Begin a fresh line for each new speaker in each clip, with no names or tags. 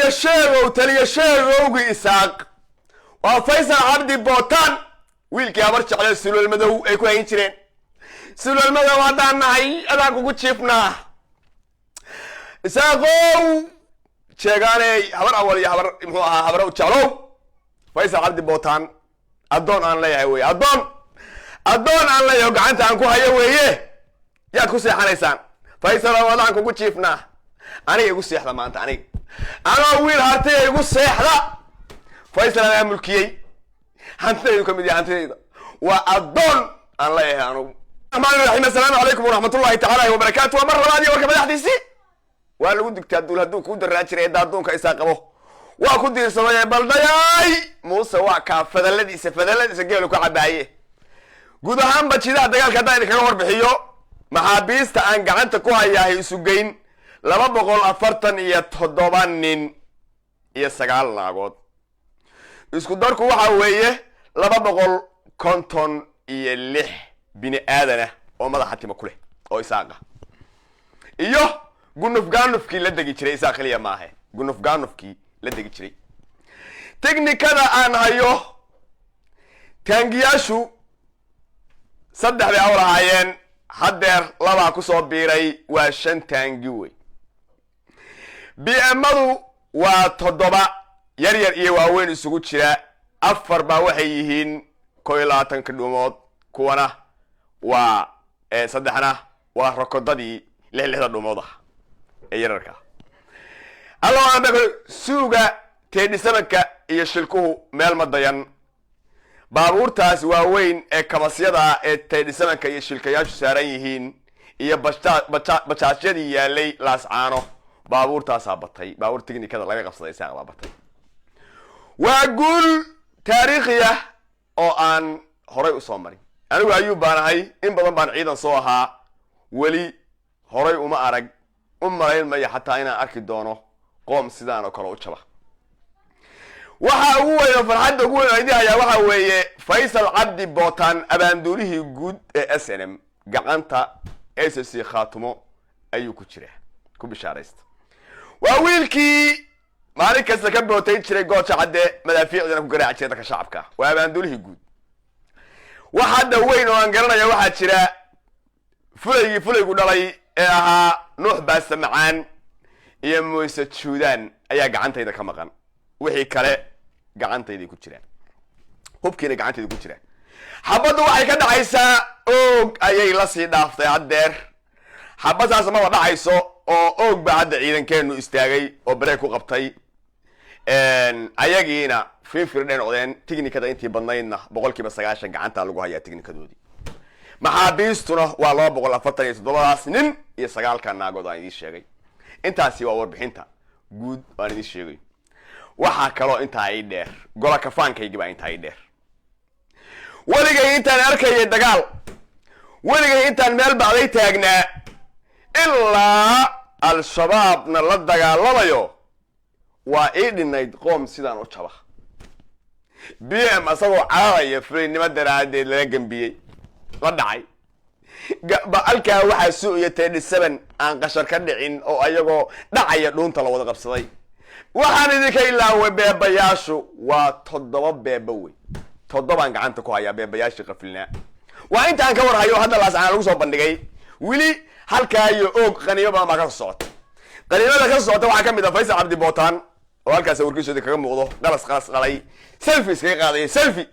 Taliya Sheegow, Taliya Sheegowgii Isaaq waa Faysal Cabdi Bootaan, wiilkii Habar Jecle sulweel madow ay ku hayn jireen. Sulweel madow haddaan nahay, adaan kugu jiifnaa. Isaaqow, Jeegaaney, Habar Awal iyo Habar, muxuu ahaa, Habaro Jeclow, Faysal Cabdi Bootaan addoon aan leeyahay weye, addoon aan leeyahay oo gacanta aan ku hayo weeye. Yaad ku seexanaysaan? Faysal, adaan kugu jiifnaa. Aniga igu seexda maanta, aniga anoo wiil Hartiya igu seexda. Faysal anaa mulkiyey, hantidaydu ka mid yahay, hantidayda waa addoon aan leeyahay anugu. Raxmaan raxiim. Assalaamu calaykum waraxmatullahi tacaala wabarakaatu. Waa mar labaad iyo warka madaxdiisii. Waa lagu digtaa duul hadduu kuu daraa jiray. Daaduunka isaa qabo waa ku diirsaday. Baldayaay, Muuse waa kaa fadaladiisa, fadaladiisa geelu ka cabaaye. Guud ahaanba jidaha dagaalka haddaan idinkaga warbixiyo, maxaabiista aan gacanta ku hayaahay isu geyn 247 nin iyo 9 naagood. Isku darku waxa weeye 256 bini aadanah oo madaxa timo ku leh oo Isaaqa iyo gunuf gaanufkii la degi jiray. Isaaq keliya maahe, gunuf gaanufkii la degi jiray. Technikada aan hayo, taangiyaashu 3 bay awl ahaayeen, haddeer labaa kusoo biiray, waa 5 taangi wey. BM-adu waa 7, yar yar iyo waaweyn isugu jira. 4 baa waxay yihiin 21-ka dhuumood, kuwana waa saddexna waa rokodadii lix lixda dhuumood ah ee yararka. Allo, suuga teedhisabanka iyo shilkuhu meel ma dayan. Baabuurtaas waaweyn ee kamasyada ee teedhisabanka iyo shilkayaashu saaran yihiin iyo bajaajyadii yaalay Laascaano, baabuurtaasaa batay. Baabuur tignikada laga qabsaday Isaaq baa batay. Waa guul taariikhi ah oo aan horay usoo marin. Anigu Ayuub baan ahay, in badan baan ciidan soo ahaa, weli horay uma arag, u malayn maya xataa inaan arki doono qoom sidaan oo kale u jaba. Waxa ugu weyn oo farxadda ugu weyn oo idin hayaa waxa weeye Faysal Cabdi Bootaan, abaanduulihii guud ee SNM, gacanta SSC Khaatumo ayuu ku jiraa. Ku bishaaraysta, waa wiilkii maalin kasta ka bootayn jiray Gooja Cadde, madaafiicdana ku garaaci jiray dadka shacabka. Waa abaanduulihii guud. Wax hadda weyn oo aan garanaya waxaa jira fulaygii fulaygu dhalay ee ahaa Nuux Baase Macaan iyo Muuse Juudaan ayaa gacantayda ka maqan. Wixii kale gacantayday ku jiraan, hubkiina gacantayda ku jiraan. Xabaddu waxay ka dhacaysaa Oog ayay la sii dhaaftay haddeer. Xabadsaas maba dhacayso oo Oog baa hadda ciidankeenu istaagay oo bareeg ku qabtay. Ayagiina finfirdhay noqdeen. Tignikada intii badnaydna 90% gacantaa lagu hayaa tignikadoodii. Maxaabiistuna waa 247-daas nin iyo 9-ka naagood aan idiin sheegay. Intaasi waa warbixinta guud aan idiin sheegay. Waxaa kaloo intaa ii dheer, gola kafaankaygi baa intaa ii dheer. Weligay intaan arkayay dagaal, weligay intaan meel bacday taagnaa ilaa Al-Shabaabna la dagaalamayo, waa ii dhinayd qoom sidaan u jaba. BM asagoo cararaya fulaynimo daraaddeed lala gambiyey, la dhacay halkaa. Waxaa su-iyo 37 aan qashar ka dhicin oo ayagoo dhacaya dhuunta la wada qabsaday. Waxaan idinka ilaaway, beebayaashu waa 7 beeba wey. 7-aan gacanta ku hayaa, beebayaashii qafilnaa. Waa intaan ka war hayo. Hadda Laascaan lagu soo bandhigay, weli halkaa iyo Oog qaniimo badan baa ka soo socota. Qaniimada ka soo socota waxaa ka mid ah Faysal Cabdi Bootaan oo halkaas warkiisooda kaga muuqdo, qalas qalas qalay, selfie iskaga qaadaya, selfie.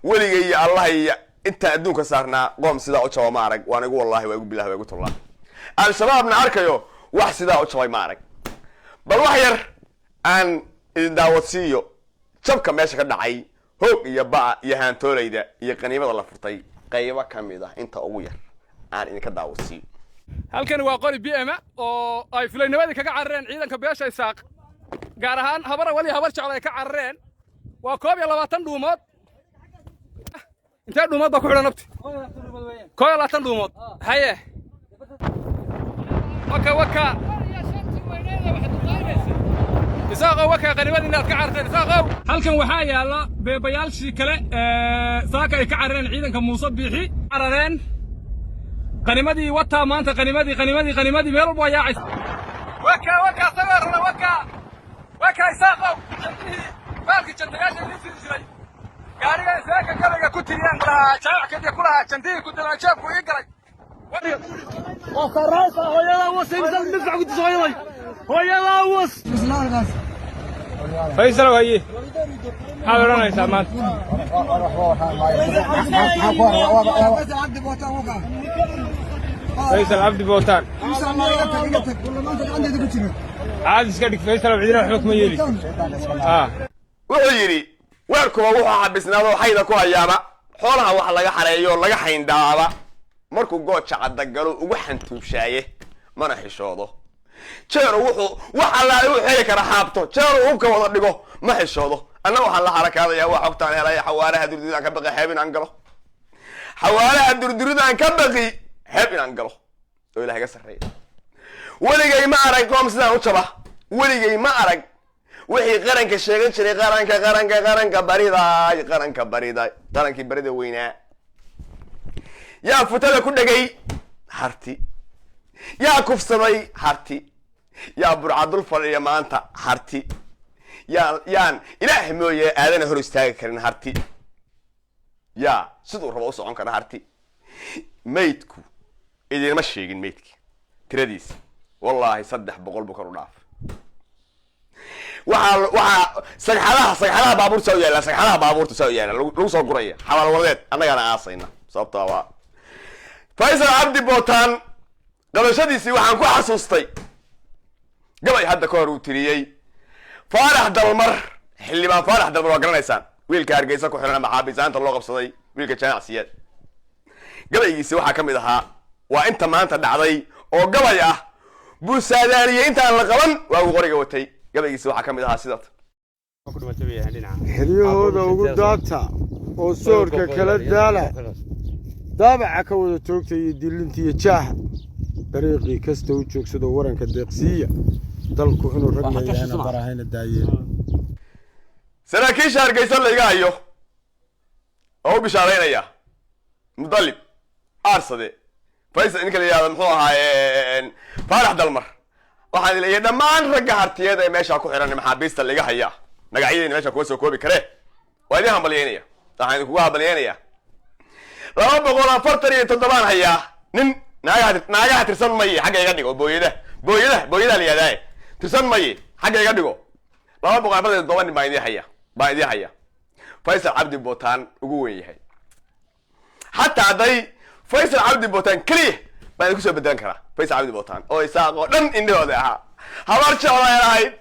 Weligay iyo Allah iyo intaan adduunka saarnaa, qoom sidaa u jaba ma arag. Waan igu wallahi, waa igu bilah, waa igu tullaa. Al-Shabaabna arkayo, wax sidaa u jabay ma arag. Bal wax yar aan idin daawadsiiyo jabka meesha ka dhacay, hoog iyo ba'a iyo haantoolayda iyo qaniimada la furtay, qaybo ka mid ah inta ugu yar aan idinka daawadsiiyo.
Halkani waa qori BM oo ay fulaynimadii kaga carareen ciidanka beesha Isaaq, gaar ahaan Habara Wali, Habar Jecel ay ka carareen. Waa 21 dhuumood. Intee dhuumood baa ku xidhan, nabti? 21 dhuumood. Haye, waka waka Isaaqow, waka qanimadii inaad ka cararteen, Isaaqow. Halkan waxaa yaalla beebayaalshii kale saaka ay ka carareen ciidanka Muuse Biixi, carareen qanimadii wataa maanta. Qanimadii, qanimadii, qanimadii meel walba waa yaacaysa. Waka waka, sagoo runa waka. Lahaa Jaamac Kadiye ku lahaa jandihii ku dilaa jeebku ii galay.
Faysal, haye, maxaad odhanaysaa maanta? Faysal Cabdi Bootaan, caadi iska dhig Faysal, cidina waxba kuma yeeli.
Wuxuu yidhi weerkuba wuxuu xabisnaado xayda ku hayaaba, xoolaha wax laga xareeyo laga xayndaaba, markuu gooja caddagalo ugu xantuubshaaye mana xishoodo. Jeeru wuxuu wax allaale u xeli kara xaabto, jeeru hubka wada dhigo ma xishoodo. Anna waxaan la xarakaadaya waa xogtaan helaya. Xawaaraha durduridaan ka baqi xeeb inaan galo, xawaaraha durduridaan ka baqi xeeb inaan galo oo ilaah iga sarreeya. Weligay ma arag qoom sidaan u jaba, weligay ma arag. Wixii qaranka sheegan jiray, qaranka, qaranka, qaranka bariday, qaranka bariday, qarankii barida weynaa yaa futada ku dhegay Harti, yaa kufsaday Harti, yaa burcadul fadhiya maanta Harti, yaa yaan Ilaah mooye aadana hor istaagi karin Harti, yaa siduu rabo u socon kara Harti. Maydku idinma sheegin, maydki tiradiisa wallaahi 300 buu kor u dhaaf. Waxaa sagxadaha baabuurta saa u yaalla, sagxadaha baabuurta saa u yaalla, lagu soo guraya xabaalwadeed, annagaana aasayna. Sababtaa waa Faysal Cabdi Bootaan qabashadiisii waxaan ku xasuustay gabay hadda ka hor uu tiriyey Faarax Dalmar, xildhibaan Faarax Dalmar. Waa garanaysaan wiilka Hargeysa ku xiran maxaabiisaanta loo qabsaday, wiilka Jaamac Siyaad. Gabaygiisi waxaa ka mid ahaa waa inta maanta dhacday oo gabay ah buu saadaaliyey intaan la qaban waagu qoriga watay. Gabaygiisi waxaa ka mid ahaa sidaas.
Xeryahooda ugu daata oo soorka kala daala, daabaca ka wada toogta iyo dilinta iyo jaaha, dariiqii kasta u joogsadoo waranka deeqsiiya, dalku inuu rag leeyahayna barahayna daayeen.
Saraakiisha Hargeysa layga hayo oo u bishaaraynaya Mudalib Aarsade, Faysal, ninka la yihahdo muxuu ahaa, Faarax Dalmar, waxaan leeyahay dhammaan ragga Hartiyeed ee meesha ku xiran maxaabiista laga hayaa, magacyadeyna meesha kuma soo koobi karee, waa idin hambalyeynaya. Waxaan idinkugu hambalyeynaya 247-aan hayaa nin naagaha, naagaha tirsan maye, xagga iga dhigo. Booyadaha, booyadaha, booyadaha la yihahdaa tirsan maye, xagga iga dhigo. 247 nin baan idin haya, baan idin haya. Faysal Cabdi Bootaan ugu weyn yahay. Xataa hadday Faysal Cabdi Bootaan keliya baan idinku soo bedelan karaa. Faysal Cabdi Bootaan oo Isaaq oo dhan indhahooda ahaa, Habar Jeclay ahayd,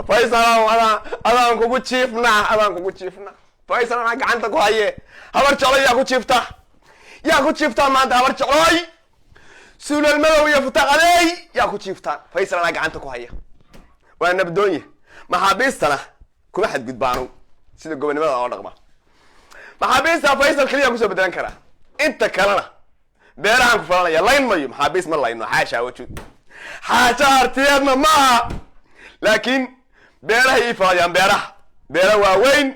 Faysal adaan, adaan kugu jiifnaa, adaan kugu jiifnaa Faysal, anaa gacanta ku haye. Habar Jeclo yaa ku jiifta, yaa ku jiiftaa maanta? Habar Jeclooy, suulal madow iyo futaqadeey, yaa ku jiiftaan? Faysal anaa gacanta ku haya, waa nabdoonye. Maxaabiistana kuma xadgudbaanu, sida gobonimada oo dhaqma. Maxaabiista Faysal keliya kusoo bedelan karaa, inta kalena beerahaan ku falanaya. Layn mayo maxaabiis, ma layno, xaashaa wajuud, xaaja Hartiyeedna ma aha, laakiin beerahay ii falayaan. Beeraha, beera waaweyn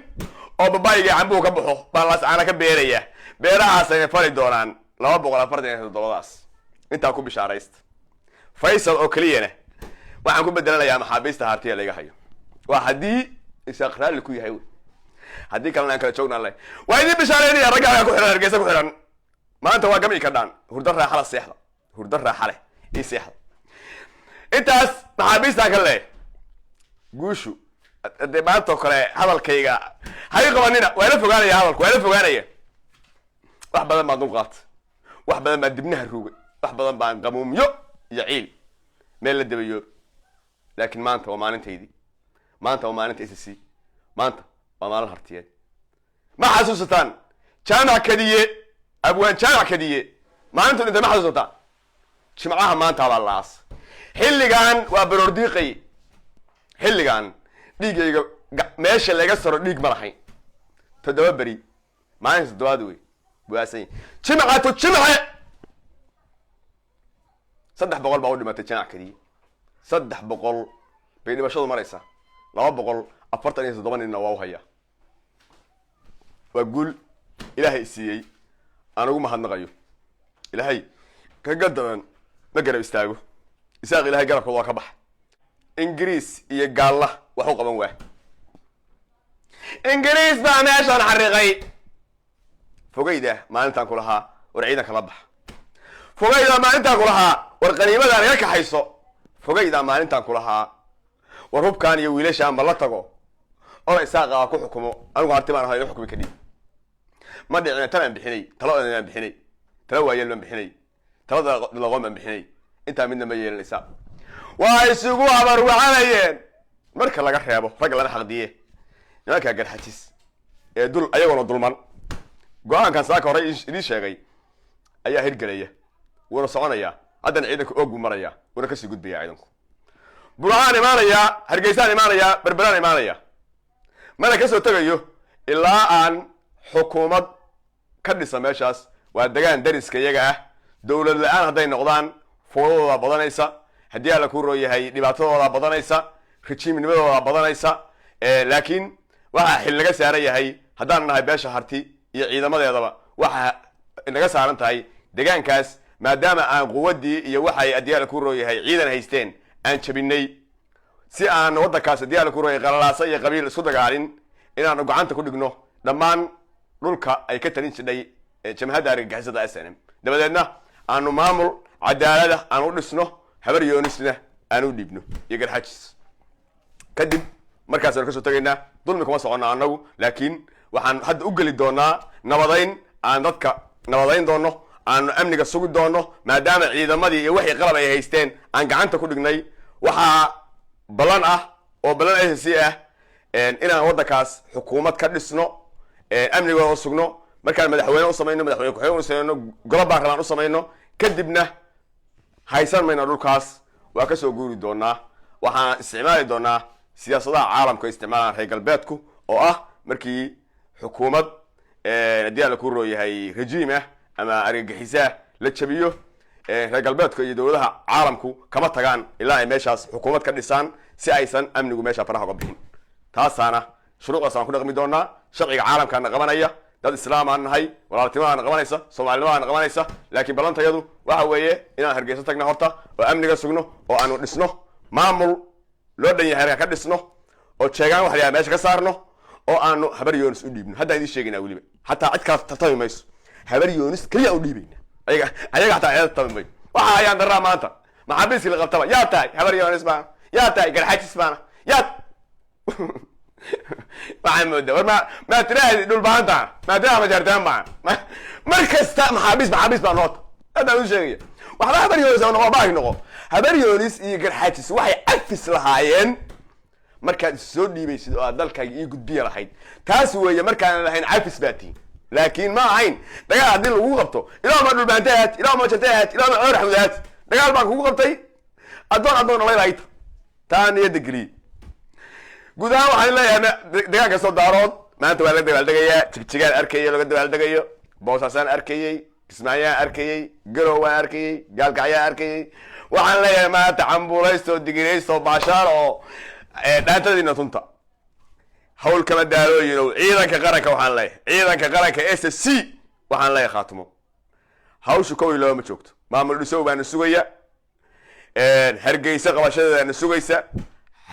oo babayga cambuhu ka baxo baan Laascaana ka beeraya. Beerahaasayna fali doonaan 247-daas. Intaa ku bishaaraysta. Faysal oo keliyana waxaan ku bedelanayaa maxaabiista Hartiya laga hayo, waa haddii Isaaq raalli ku yahay wey. Haddii kalena aan kala joogna le. Waa idin bishaareynaya ragga halkaa ku xiran, Hargeysa ku xiran. Maanta waa gami ka dhaan, hurdo raaxa la seexda, hurdo raaxa leh ii seexda. Intaas maxaabiistaan ka leeyahay. Guushu dee maanta oo kale hadalkayga ha ii qabanina, waa ila fogaanaya hadalku, waa ila fogaanaya. Wax badan baan dulqaatay, wax badan baan dibnaha ruugay, wax badan baan qamuumyo iyo ciil meel la dabayoob, laakiin maanta waa maalintaydii, maanta waa maalinta SSC, maanta waa maalin Hartiyeed. Ma xasuusataan Jaamac Kadiye, abwaan Jaamac Kadiye, maalintu dhintay? Ma xasuusataan? Jimcaha maanta baa laas. Xilligan waa baroordiiqay. Xilligan dhiiggayga meesha laga saro dhiig ma lahayn. 7 beri, maalinta toddobaad wey buaasan yahay. Jimcatu jimce 300 baa u dhimatay Jaamac Kadiye. 300 bay dhimashadu maraysaa, 247 ninna waa u hayaa. Waa guul Ilaahay siiyey, aan ugu mahadnaqayo. Ilaahay kaga daran ma garab istaago. Isaaq Ilahay garabkooda waa ka baxa. Ingiriis iyo gaalla wax u qaban waa. Ingiriis baa meeshaan xariiqay. Fogeyda maalintaan ku lahaa war ciidanka la bax, fogeyda maalintaan ku lahaa war qaniimadaan iga kaxayso, fogeyda maalintaan ku lahaa war hubkaan iyo wiilashaanba la tago ola isaaqa ku xukumo, anigu harti baan ahay, ila xukumi kadhib. Ma dhicina. Talaan bixinay, talo baan bixinay, talo waayeel baan bixinay, talada laqoon baan bixinay. Intaa midna ma yeelanaysaa. Waa isugu habarwacanayeen marka laga reebo ragga lana xaqdiye, nimankaa Garxajis ee dul ayagoona dulman. Go-aankan saaka horey idiin sheegay ayaa hirgelaya, wuuna soconaya. Haddana ciidanka oog buu maraya, wuuna kasii gudbaya. Ciidanku Burcaan imaanaya, Hargeysaan imaanaya, Berberaan imaanaya, mana kasoo tegayo ilaa aan xukuumad ka dhisa meeshaas. Waa degaan dariska iyaga ah. Dowlad la-aan hadday noqdaan, foodadooda badanaysa, haddii Alla kuu rooyahay, dhibaatadooda badanaysa, rejiimnimadooda badanaysa. Laakiin waxaa xil naga saaran yahay haddaan nahay beesha Harti iyo ciidamadeedaba, waxaa naga saaran tahay degaankaas, maadaama aan quwaddii iyo waxay haddii Alla kuu rooyahay ciidan haysteen aan jabinay, si aan waddankaas haddii Alla kuu rooyahay qalalaasa iyo qabiil isku dagaalin, inaanu gacanta ku dhigno dhammaan dhulka ay ka talin jidhay jamhadda argagixisada SNM. Dabadeedna aanu maamul cadaalada aan u dhisno, Habar Yoonisna aan u dhiibno iyo Garxajis. Kadib markaasaan kasoo tegaynaa. Dulmi kuma soconna annagu, laakiin waxaan hadda u geli doonaa nabadayn, aan dadka nabadayn doono, aanu amniga sugi doono, maadaama ciidamadii iyo wixii qalab ay haysteen aan gacanta ku dhignay. Waxaa ballan ah oo ballan SC ah inaan waddankaas xukuumad ka dhisno, amnigooda sugno, markaan madaxweyne u samayno, madaxweyne ku-xigeen u samayno, golo baarlamaan u samayno. Kadibna haysan mayna dhulkaas, waa kasoo guuri doonaa. Waxaan isticmaali doonaa siyaasadaha caalamka ay isticmaalaan reer galbeedku, oo ah markii xukuumad haddii Alla ku rooyahay rejiim ah ama argagixisaah la jabiyo, reer galbeedka iyo dowladaha caalamku kama tagaan ilaa ay meeshaas xukuumad ka dhisaan, si aysan amnigu meesha faraha uga bixin. Taasaana shuruucdaas aan ku dhaqmi doonaa. Sharciga caalamkaana qabanaya, dad islaam aan nahay, walaaltimaana qabanaysa, soomaalinimaana qabanaysa. Laakiin ballantayadu waxa weeye inaan Hargeysa tagna horta oo amniga sugno, oo aanu dhisno maamul loo dhan yahay, ka dhisno, oo jeegaan wax la meesha ka saarno, oo aanu Habar Yoonis u dhiibno. Haddaan idiin sheegaynaa weliba, xataa cid kala tartami mayso, Habar Yoonis keliya u dhiibayna. Ayaga xataa cid tartami mayso. Waxa ayaan daraa maanta maxaabiiskii la qabtaba, yaa tahay? Habar Yoonis baana. Yaa tahay? Garxajis baana. Yaa waxaan moodaa war maa tiraahdi dhulbaanta, maa tiraahdi majaartaan baan. Mar kasta maxaabiis, maxaabiis baa noota. Haddaan u sheegaya, waxba Habar Yoonis noqo, baaki noqo. Habar Yoonis iyo Garxajis waxay cafis lahaayeen markaad is soo dhiibaysid oo aad dalkaaga ii gudbiya lahayd. Taas weeye markaan lahayn cafis baa tihin. Laakiin ma ahayn dagaal haddii lagu qabto, ilaa ma dhulbaante ahaat, ilaa ma jarte ahaat, ilaa ma Cumar Axmed ahaat, dagaal baan kugu qabtay, addoon addoon dhalay lahayd. Taa niyadda geliyey. Guud ahaan waxaan leeyahay degaan kastoo Daarood maanta waa laga dabaaldegayaa. Jigjigaan arkayay laga dabaaldegayo, Boosaasaan arkayey, Kismaayaan arkayey, Garow waan arkayey, Gaalkacyaan arkayey. Waxaan leeyahay maanta cambuulaysto, digiraysto, baashaal oo dhaantadiina tunta. Hawl kama daalooyinow. Ciidanka qaranka waxaan leeyahay, ciidanka qaranka SSC waxaan leeyahay, Khaatimo hawshu 1 iyo 2 ma joogto. Maamul dhisow baana sugaya, Hargeysa qabashadeedana sugaysa,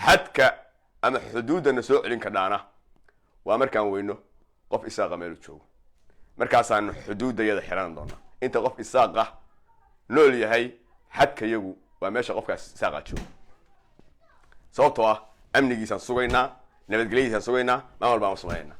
xadka ama xuduuddana soo celin kadhaana waa markaan weyno qof Isaaqa meelu joogo, markaasaanu xuduuddayada xiran doonaa. Inta qof Isaaqa nool yahay, xadka yagu waa meesha qofkaas Isaaqa joogo, sababtoo ah amnigiisaan sugaynaa, nabadgelyadiisaan sugaynaa, maamul baan u samaynaynaa.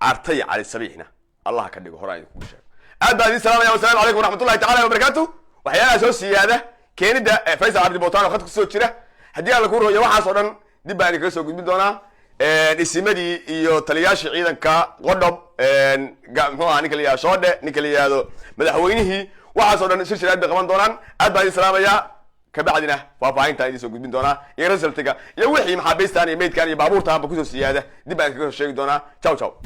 Cartay Cali Sabiixna Allah ka dhigo. Horaan idinkugu sheego. Aad baan idin salaamaya. Wasalaamu calaykum waraxmatullahi tacala wabarakaatu. Waxyaalaha soo siyaada keenida Faysal Cabdi Bootaan oo khadka kusoo jira, haddii Alla kuu rooyo, waxaas oo dhan dib baan idinkaga soo gudbin doonaa. Isimadii iyo taliyaashii ciidanka Qodhob, muxuu ahaa ninka la yihahdo Shoodhe, ninka la yihahdo madaxweynihii, waxaas oo dhan shir shiraad bay qaban doonaan. Aad baan idin salaamayaa. Kabacdina faahfaahintaan idin soo gudbin doonaa iyo resultiga iyo wixii maxaabiistan iyo meydkan iyo baabuurtaanba kusoo siyaada dib baan idinkaga soo sheegi doonaa. Ciao ciao.